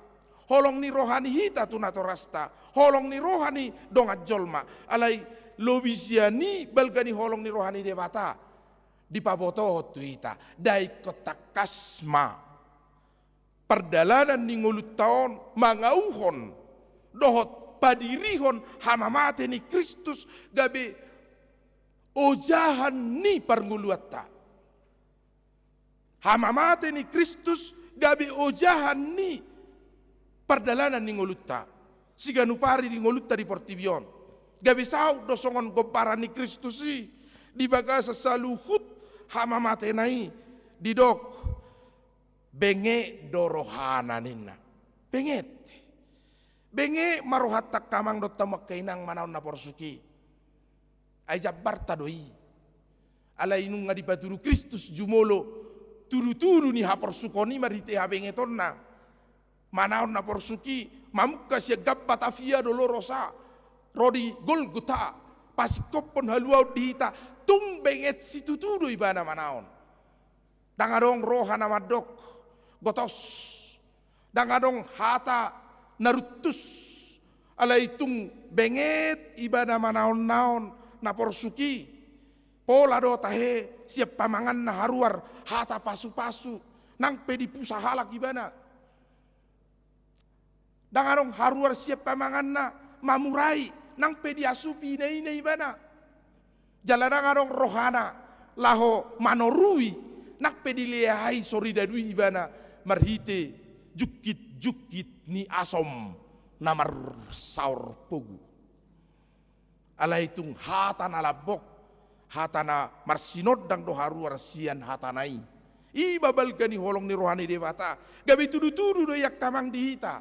holong ni roha ni hita tu natorasta, holong ni roha ni dongan jolma. Alai lobi sian i balga ni holong ni roha ni Debata dipabotohon tu hita, da ingkon tangkas ma pardalanan ni ngolunta on mangauhon dohot padirihon hamamate ni Kristus gabe ojahan ni parngoluanta. Hamamate ni Kristus gabe ojahan ni pardalanan ni ngolunta, siganup ari ni ngolunta di portibi on. Gabe saut do songon gombaran ni Kristus i di bagasan saluhut hamamatena i, didok, benget do rohana ninna. Benget. Benget ma rohanta angka amang dohot hamu angka inang manaon na porsuk i. Ai jambarta do i. Alai nunga dipatudu Kristus jumolo tudutudu ni haporsukon i marhite habengetonna. Manaon na porsuk i, mamungka sian gamba tafia do lorosa, ro di Golgota, pasingkophon haluaon di hita, tung benget situtu do ibana manaon. Ndang adong roha na mandok gotos. Ndang adong hata na runtus. Alai tung benget ibana manaonnaon na porsuk i. Pola do tahe sian pamanganna haruar hata pasupasu, nang pe dipusa halak ibana. Ndang adong haruar sian pamanganna mamurai, nang pe diasupi inaina ibana. Jala ndang adong rohana laho manorui, nang pe dilehai so ridadui ibana marhite jungkitjungkit ni asom na marsaor pogu. Alai tung hata na lambok, hata na marsinondang do haruar sian hatana i. I ma balga ni holong ni roha ni Debata, gabe tudutudu do i angka amang di hita.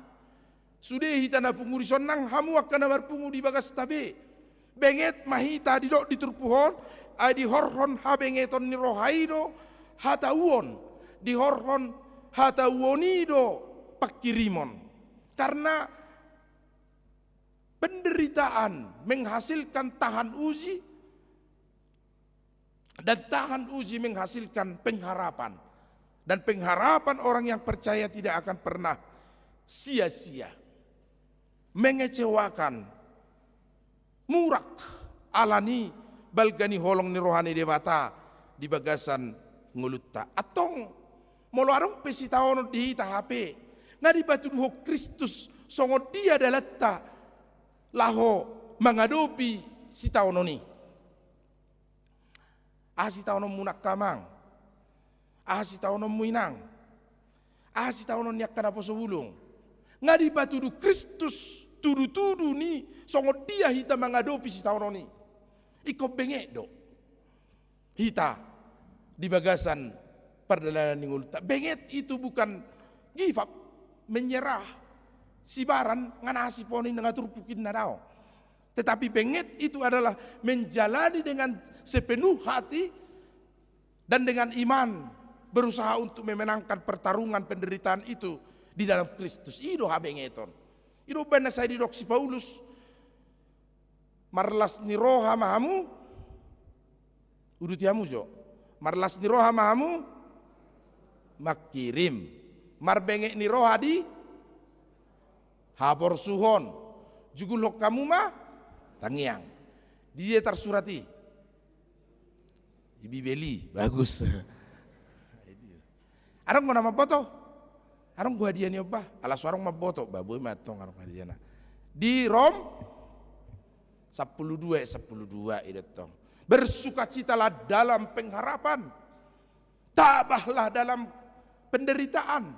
Sude hita na pungu dison, nang hamu angka na marpungu di bagasta be, benget ma hita, didok di turpuk on, ai dihorhon habengeton ni roha i do hatauon, dihorhon hatauon i do pangkirimon. Karna penderitaan menghasilkan tahan uji, dan tahan uji menghasilkan pengharapan. Dan pengharapan orang yang percaya tidak akan pernah sia-sia, mengecewakan, murak. Alani balga ni holong ni roha ni Debata di bagasan ngolunta. Antong, molo adong pe sitaonon di hita hape, nga dipatuduhon Kristus songon dia dalanta laho mangadopi sitaonon i. Aha sitaononmuna angka amang? Aha sitaononmu inang? Aha sitaonon ni angka naposo bulung? Nga dipatudu Kristus tudutudu ni songon dia hita mangadopi sitaonon i. Ingkon benget do hita di bagasan pardalanan ni ngolunta. Benget itu bukan give up, menyerah, sibaran, nga na siponin, nga turpuk inna, daong. Tetapi benget itu adalah menjalani dengan sepenuh hati dan dengan iman, berusaha untuk memenangkan pertarungan penderitaan itu di dalam Kristus. I do habengeton. I do umbahen na sai didok si Paulus, marlas ni roha ma hamu, uduti hamu jo, marlas ni roha ma hamu mangkirim, marbenget ni roha di haporsuhon, jugulhon hamu ma tangiang. Dia tarsurat i? Di Bibel i. Bagus. Adong do na mamboto? Adong do hadiah ni on bah? Ala so adong mamboto bah, boi ma antong adong hadiahna. Di Rom sampulu dua, sampulu dua i do tong. Bersukacitalah dalam pengharapan, tabahlah dalam penderitaan,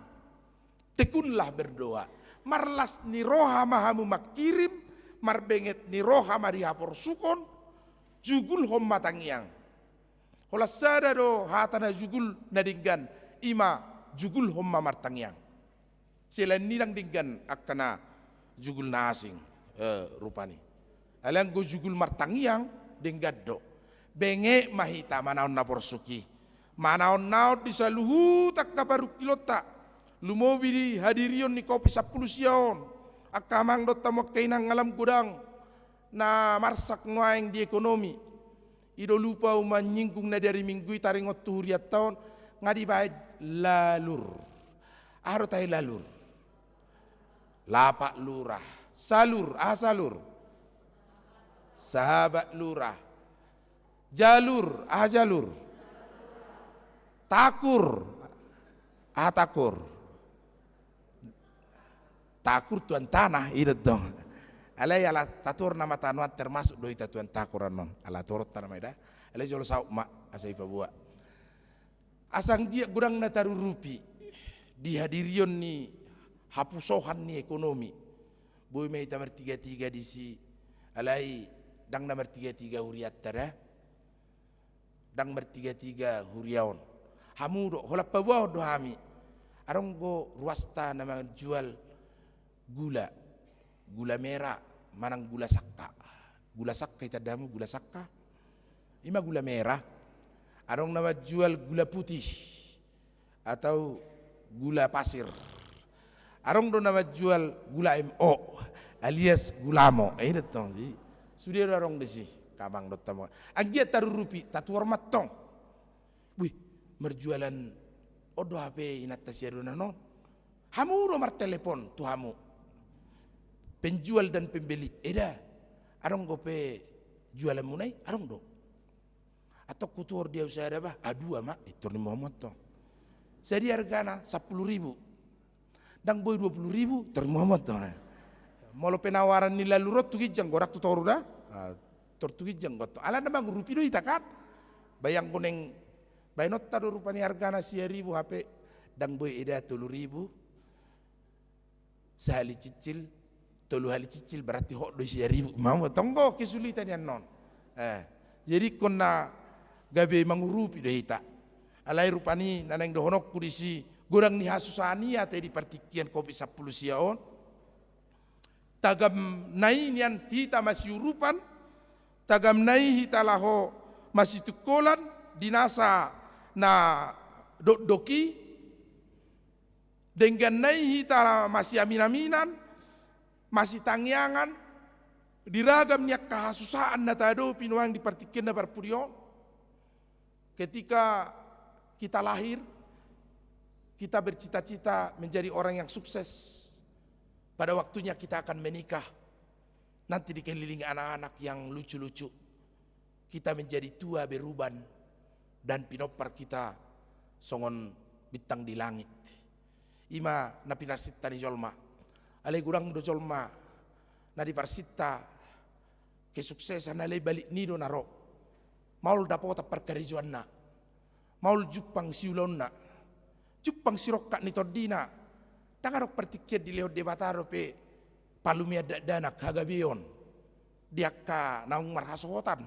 tekunlah berdoa. Marlas ni roha ma hamu mangkirim, marbenget ni roha ma di haporsukon, jugulhon ma tangiang. Holan sada do hata na jugul na denggan, i ma jugulhon ma martangiang. Selain i ndang denggan angka na jugul na asing, eh, rupani. Alai anggo jugul martangiang, denggan do. Benget ma hita manaon na porsuk i. Manaonnaon di saluhut angka parungkilonta. Lumobi di hadirion ni kopi sampulu sia on. Angka amang dohot hamu angka inang, ala godang na marsak nuaeng di ekonomi. I do lupa au manyinggung na di ari Minggu i taringot tu hurianta on, Nga dibaen lalur. Aha do tahe lalur? Lapak lurah. Salur, aha salur? Sahabat lurah. Jalur, aha jalur? Takur, aha takur? Takur tuan tanah, i do tong. Alai ala tatuhor nama tanoan termasuk do hita tuan takur annon. Ala tuhoronta nama i da. Alai jolo saut ma, asa i paboa. Asa anggiat godang na tarurupi di hadirion ni hapusohan ni ekonomi. Boi ma hita martigatiga disi, alai ndang na martigatiga hurianta da. Ndang martigatiga huria on. Hamu do, holan paboaon do hami. Adong do ruasta na manjual gula, gula merah manang gula sangka. Gula sangka, itanda hamu gula sangka? I ma gula merah. Adong na manjual gula putih atau gula pasir. Adong do na manjual gula M O alias gulamo. Eh, i do tong, di sude do adong disi. Kamang do tamo. Anggiat tarurupi, tatuhor ma tong. Wih, marjualan on do hape inanta siadonan on. Hamu do martelepon tu hamu, penjual dan pembeli. Eda, adong dope jualanmuna i? Adong do. Antong hutuhor dia usaha da bah? A, dua ma, i tor nimmu hamu antong. Sadia argana? Sampulu ribu. Ndang boi dua pulu ribu, tor nimmu hamu antong. Molo penawaran ni lalur on tu ginjang, godang tu toru da. Ah, tor tu ginjang do antong. Alana mangurupi do hita kan. Bayangkon naeng baenonta do rupani argana sia ribu hape, ndang boi eda tolu ribu. Sahali cicil, tolu hali cicil, berarti hot do i sia ribu. Mau tonggo kesulitan i annon. Eh, jadi ingkon na gabe mangurupi do hita. Alai rupani na naeng dohononku disi, godang ni hasusaan i ate di partingkian Covid sampulu sia on. Tagamna i nian hita masiurupan, tagamna i hita laho masitungkolan di nasa na dokdok i, dengganna i hita masiaminaminaan, masitangiangan, di ragam ni angka hasusaan na tahadopi nuaeng di partingkian na parpudi on. Ketika kita lahir, kita bercita-cita menjadi orang yang sukses. Pada waktunya kita akan menikah. Nanti dikelilingi anak-anak yang lucu-lucu. Kita menjadi tua beruban dan pinompar kita songon bintang di langit. I ma na pinarsinta ni jolma. Alai godang do jolma na diparsinta kesuksesan, alai balik ni do na ro. Maol dapotan parkarejoanna, maol jumpang siulaonna, jumpang sirongkap ni tondina. Ndang adong partingkian dilehon Debata dope palumean dakdanak, hagabeon di angka naung marhasohotan.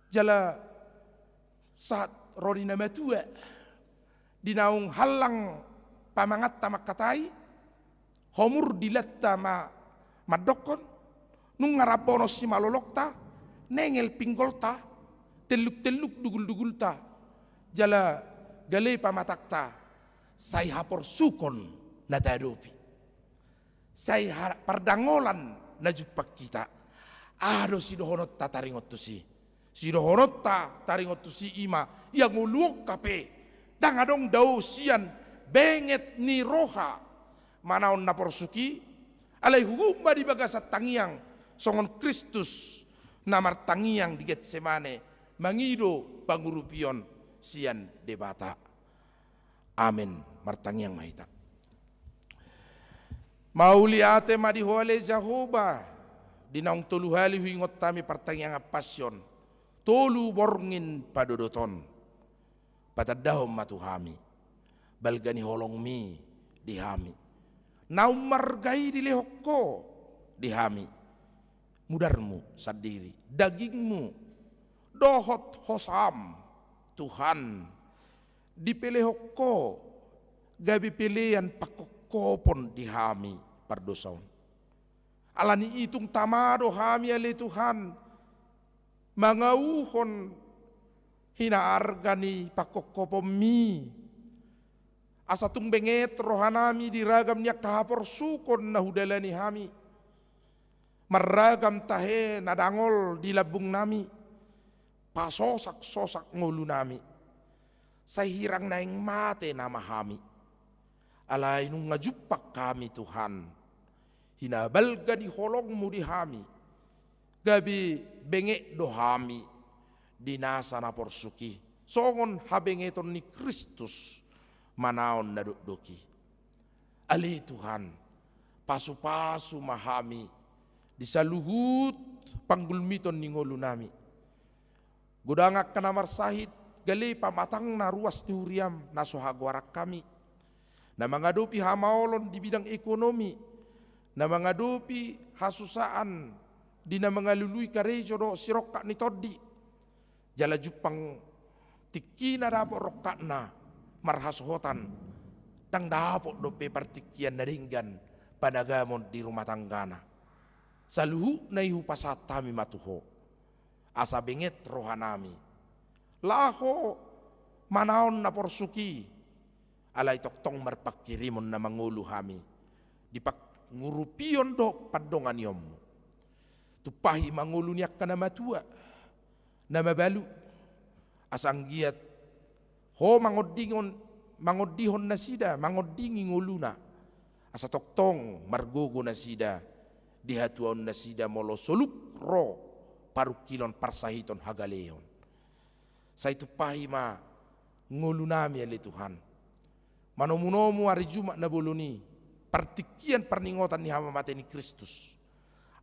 Jala sahat ro di na matua, di naung hallang pamanganta mangkatai, homur dilanta ma-, mandokkon, nunga rambonon simalolongta, nengel pinggolta, telluk-telluk dugul-dugulta, jala gale pamatangta, sai haporsukon na tahadopi. Sai ha-, pardangolan na jumpang hita. Aha do sidohononta taringot tusi? Sidohononta taringot tusi i ma, ia ngolu on hape ndang adong dao sian benget ni roha manaon na porsuk i, alai huhut ma di bagasan tangiang songon Kristus na martangiang di Getsemane mangido pangurupion sian Debata. Amen. Martangiang ma hita. Mauliate ma di Ho ale Jahowa, di naung tolu hali huingot hami partangiangan passion, tolu borngin padodoton. Patandahon ma tu hami balga ni holongmi di hami. Naung marga i dilehon Ho di hami, mudarmu sandiri, dagingmu dohot hosam, Tuhan, dipelehon Ho gabe pelean pangkophopon di hami pardosa on. Ala ni i tung tama do hami ale Tuhan mangauhon hinaarga ni pangkophoponmi, asa tung benget rohanami di ragam ni angka haporsukon na hudalani hami. Marragam tahe na dangol di lambungnami, pasosak-sosak ngolunami. Sai hirang naeng mate nama hami. Alai nunga jumpang hami, Tuhan, hinabalga ni holongmu di hami, gabe benget do hami di nasa na porsuk i, songon habengeton ni Kristus manaon na dokdok i. Ale Tuhan, pasupasu ma hami di saluhut panggulmiton ni ngolunami. Godang angka na marsahit, gale pamatangna ruas ni huriam na so hagoaran hami, na mangadopi hamaolon di bidang ekonomi, na mangadopi hasusaan di na mangalului karejo dohot sirongkap ni tondi. Jala jumpang tingki na dapot rongkapna marhasohotan, ndang dapot dope partingkian na denggan panagamon di rumah tanggana. Saluhutna i hupasahat hami ma tu Ho, asa benget rohanami laho manaon na porsuk i. Alai tongtong marpanghirimon na mangolu hami di pangurupion dohot pandonganionmu. Tumpahi ma ngolu ni angka na matua, na mabalu, asa anggiat Ho mangondingon, mangondihon nasida, mangondingi ngoluna, asa tongtong margogo nasida di hatuaon nasida molo soluk ro parungkilon parsahiton hagaleon. Sai tumpahi ma ngolunami, ale Tuhan. Manomunomu ari Jumat na bolon i, partingkian parningotan ni hamamate ni Kristus,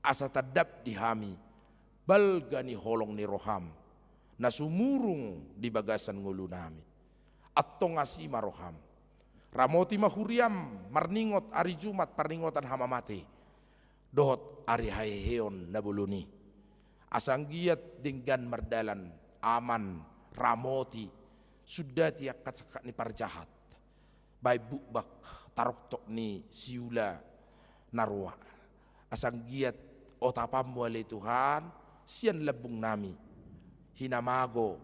asa tandap di hami balga ni holong ni roham na sumurung di bagasan ngolunami. Antong asi ma roham. Ramoti ma huriam marningot ari Jumat parningotan hamamate dohot ari haheheon na bolon i, asa anggiat denggan mardalan, aman, ramoti, sundati angka sangkap ni parjahat, baen bukbak taroktok ni siula na roa. Asa anggiat otapanmu, ale Tuhan, sian lambungnami, hinamago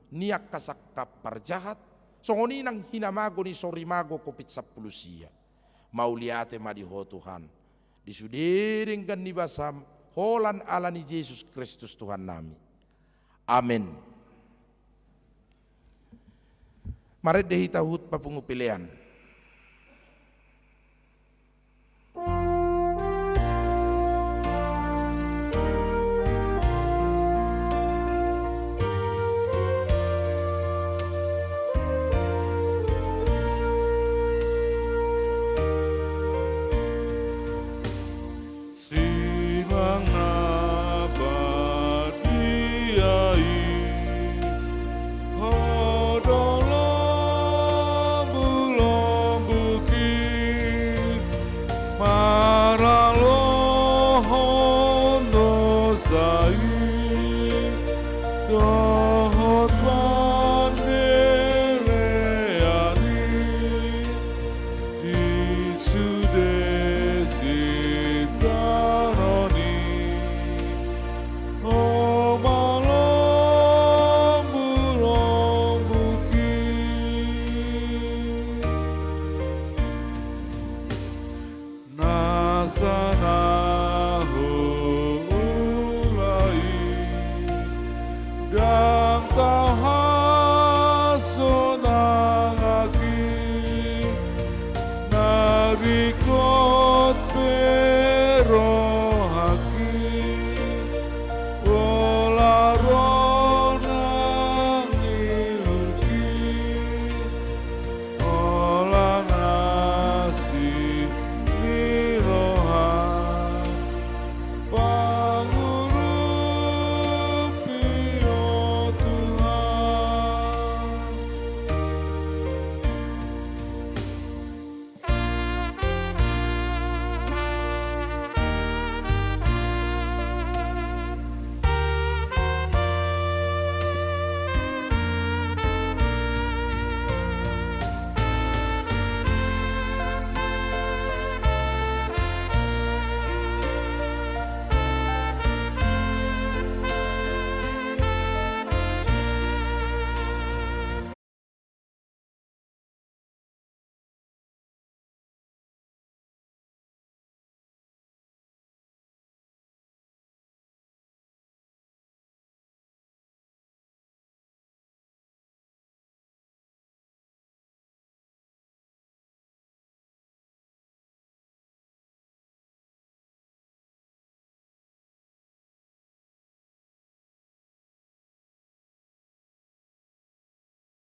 ni angka sangkap parjahat, songon i nang hinamago ni sorimago Covid sampulu sia. Mauliate ma di Ho, Tuhan, di sude denggan ni basam, holan ala ni Jesus Kristus Tuhannami. Amen. Marende hita huhut papungu pelean. Silang na badia i, Ho do lombulombuki, maralohon dosa i dohot pambelean i. Di sude sitaonon i, Ho malombulombuki. Nasa na huula i, ndang tahasonangaki, na ringkot pe